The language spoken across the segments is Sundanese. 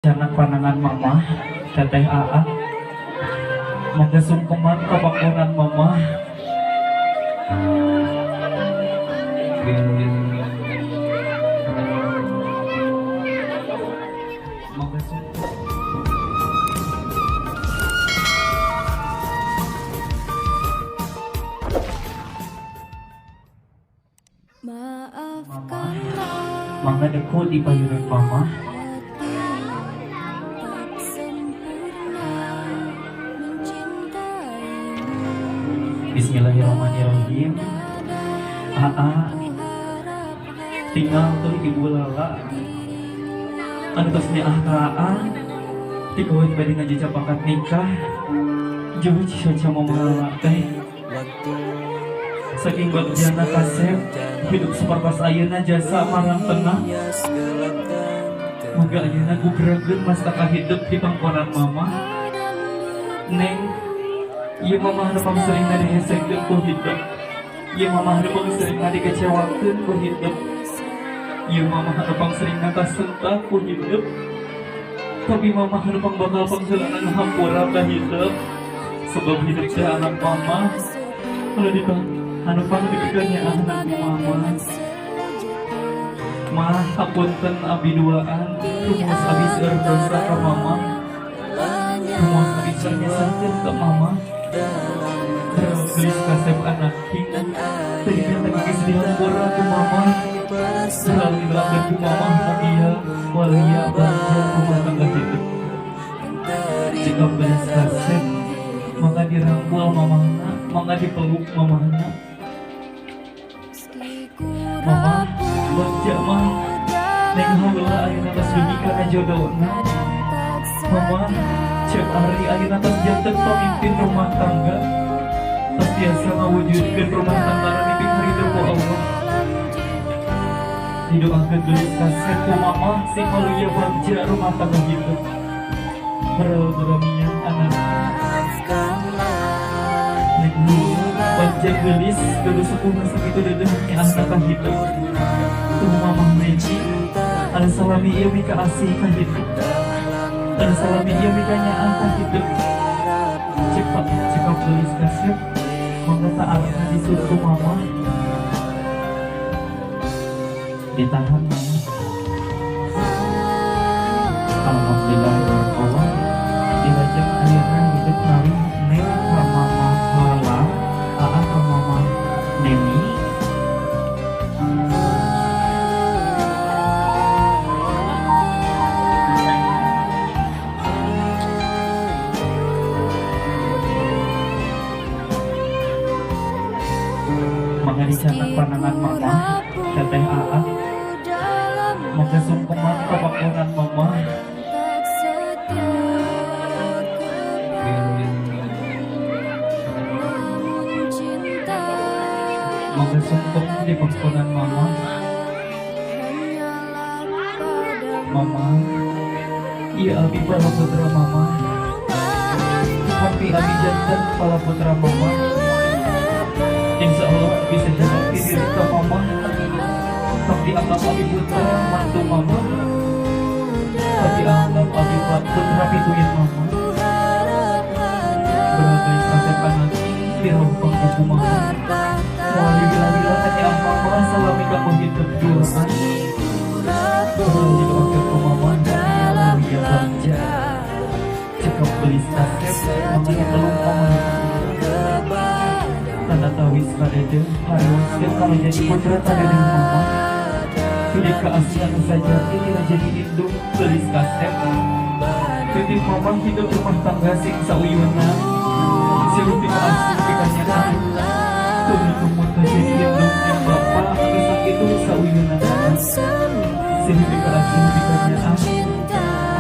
Canak panangan mama, teteh Aa, mangga sungkeman ka pangkonan mama. Mangga sungkem. Mama, mangga deku di payunan mama. Bismillahirrahmanirrahim. Aa, tinggal tuh ibu Lala anu tos nyaah ka Aa ti kawin bade ngajajap akad nikah jauh cuaca mama Lala teh saking bagjana kasep hidup sapertos ayeuna jasa marang tengah moga ayeuna gugrageun mastaka hidup di pangkonan mama. Neng, ieu mama anu pangseringna dihesekeun ku hidup, ieu mama anu pangseringna dikecewakeun ku hidup, ieu mama anu pangseringna kasentak ku hidup, tapi mama anu pangbakal pangseulana ngahampura ka hidup sebab hidup teh anak mama anu dipang anu pang dipikeun nyaahna ku mama. Mah, hapunten abi duaan, rumus abi seueur dosa ka mama, rumus abi seueur nyesahkeun ka mama. Gelis kasep anak king teu dipenta geus dihampura ku mama, selalu didoakeun ku mama mugia walia bagja rumah tangga hidup. Cekap gelis kasep, mangga dirangkul mamahna, mangga dipeluk mamahna. Mama, bagja mah. Neng haula ayeuna tos dugi kana jodona. Mama, Cep Ari ayeuna tos janten pamimpin rumah tangga, tos biasa ngawujudkeun rumah tangga nu dipikarido ku Allah. Didoakeun gelis kasep ku mama sing waluya bagja rumah tangga hidup. Meureuh geramian anak. Neng bagja geulis gaduh sepuh sakitu deudeuh nyaahna ka hidup. Tuh mamah Neni anu salami ieu mika asih ka hidup, anu salami ieu mika nyaah ka hidup. Cekap cekap geulis kasep, mangga taarna disurtu mama. Ditahan mama. Alhamdulillah barakallah. Dilajeng ayeuna hidup nalih neng ka mama Lala, aa ka mama Neni. Mangga dicatat panangan mama, teteh Aa, mangga sungkeman ka pangkonan mama. Mangga sungkem di pangkonan mama. Mama, ieu abi bala putra mama. Hopi abi janten bala putra mama. Insya Allah abi sejagat diri ka mama. Tong dianggap abi putra mantu mama, tapi anggap abi putra pituin mama. Berbagai kasep anak dirompang buku mama. Moal diwila-wila ka mama salami kanggo hidup duaan. Selalu didoakeun ku mama mulia bagja. Cekap gelis kasep, mangga dipeluk mama. Tanda tawis kadede hariwaskeun kalau jadi putra kadede mama. Titip keasihan sajati tina jadi indung gelis kasep. Titip mama hidup rumah tangga sing sauyunan. Sirup pika asih pika nyaah. Tuluy tumut ka jadi indung jeung bapa anu sakitu sauyunan. Sirup pika asih pika nyaah.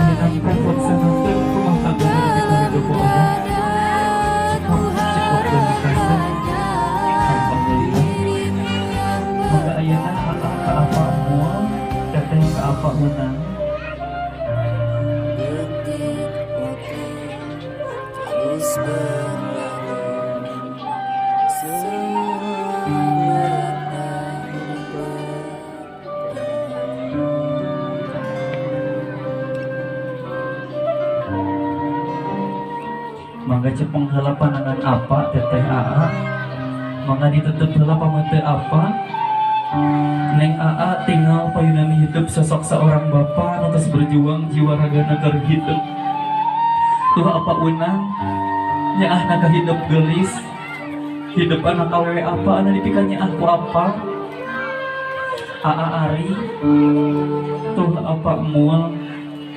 Ayeuna panglaksanakeun rumah tangga nu dipikarido ku Allah. Cekap cekap gelis kasep. Alhamdulillah. Mangga ayeuna aa ka apa moal, teteh ka apa meunang. Detik waktu terus berlalu, semua tanpa. Mangga cepeng heula panangan apa teteh aa. Mangga ditutup heula pameuteu apa. Neng aa tinggal payunan hidup sosok seorang bapak nu tos berjuang jiwa ragana keur hidup. Tuh apa unang nyaahna ka hidup geulis. Hidup anak awewe apa anu dipika nyaah ku apa. Aa Ari tuh apa moal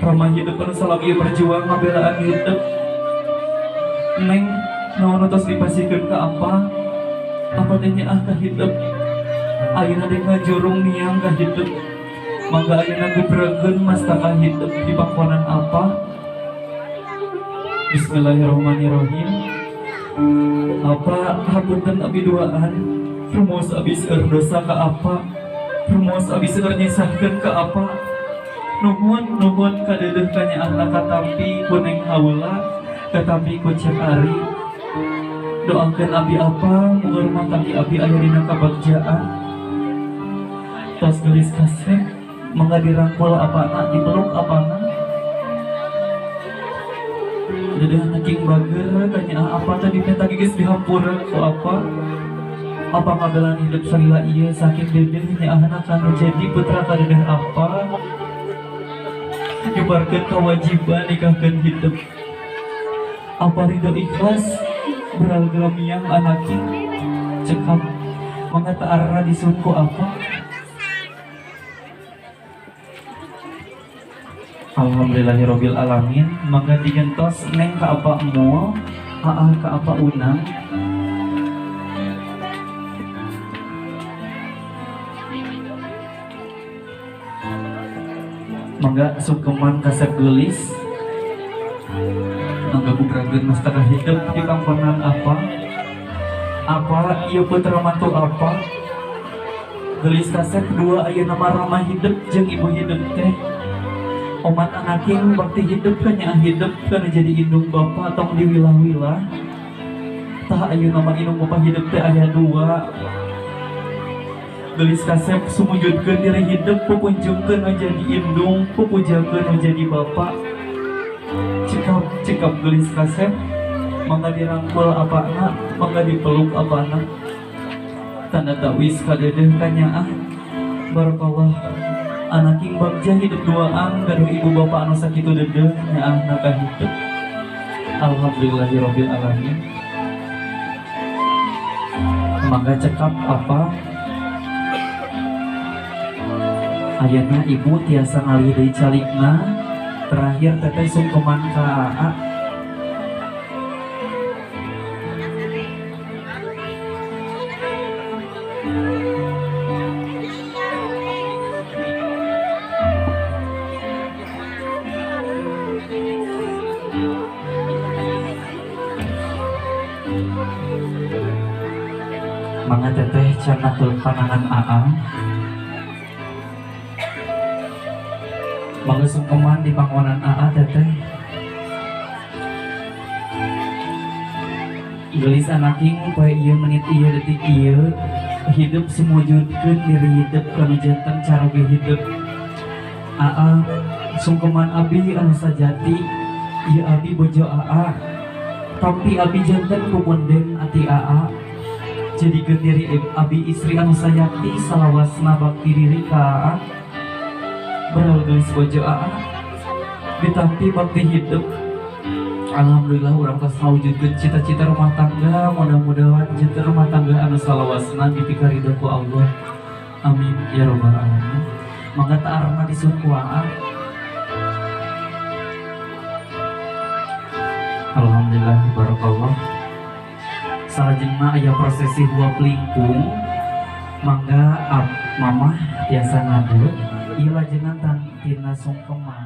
ramah hidup anu salami berjuang ngabelaan hidup. Neng naon tos dipasihkeun ka apa? Apa teh nyaah ka hidup? Ayeuna teh ngajurung niang ka hidup. Mangga ayeuna gubrakeun masta ka hidup di pangkonan apa? Bismillahirrahmanirrahim. Apa hapunten abi duaan? Rumaos abi seueur dosa ka apa? Rumaos abi seueur nyesahkeun ka apa? Nuhun nuhun kadeudeuh ka nyaahna katampi ku Neng Haula, katampi ku Cep Ari. Doakeun abi apa muga rumah tangga abi aya dina kabagjaan. Tos geulis kasep mangga dirangkul apana, dipeluk apana. Deudeuh king bager ka nyaah apa tadi teh geus dihampura ku apa? Apa ngabelaan hidup salila ieu saking deudeuh nyaahna kanu jadi putra kadeudeuh apa? Nyebarkeun kewajiban nikahkeun hidup. Apa ridho ikhlas beralgamiang anaki cekap mangga ta'arra disunku apa? Alhamdulillahirabbil alamin. Mangga digentos neng ka apa moal, aa ka apa unang. Mangga sungkeman kasep geulis. Mangga gubrakeun mastaka hidup di pangkonan apa? Apa ieu putra mantu apa? Geulis kasep dua ayeuna mah ramah hidup jeung ibu hidup teh. Omat anaking bakti hidup ka nyaah hidup kana jadi indung bapa tong diwilah-wilah. Tah ayeuna mah indung bapa hidup teh aya dua. Geulis kasep sumujudkeun diri hidup pupunjungkeun nu jadi indung, pupujakeun nu jadi bapa. Cekap cekap geulis kasep mangga dirangkul apana, mangga dipeluk apana. Tanda tawis kadeudeuh ka nyaah. Barakallah. Anaking bagja hidup duaan gaduh ibu bapa anu sakitu deudeuh nyaahna ka hidup. Alhamdulillahirabbil alamin. Mangga cekap apa? Ayana ibu tiasa ngalih deui calikna. Terakhir teteh sungkeman ka aa. Mangga teteh cenah panangan aa. Mangga sungkeman di panggonan aa teteh. Geulis anaking poe ieu menit ieu detik ieu hidup sumujudkeun diri hidup kanu janten caroge hidup. Aa sungkeman abi anu sajati ieu abi bojo aa. Tapi abi janten kumunden ati aa. Jadikeun diri abi istri anu sayakti salawasna bakti diri ka aa. Beral geulis bojo aa ditampi bakti hidup. Alhamdulillah urang tos ngawujudkeun cita-cita rumah tangga, mudah-mudahan cita rumah tangga anu salawasna dipikaridho ku Allah. Amin ya rabbal alamin. Mangga ta'arna disuhun ku aa. Alhamdulillah barakallah. Salajengna aya prosesi huap lingkung. Mangga mamah tiasa ngabut. Ieu lajengan tina sungkeman.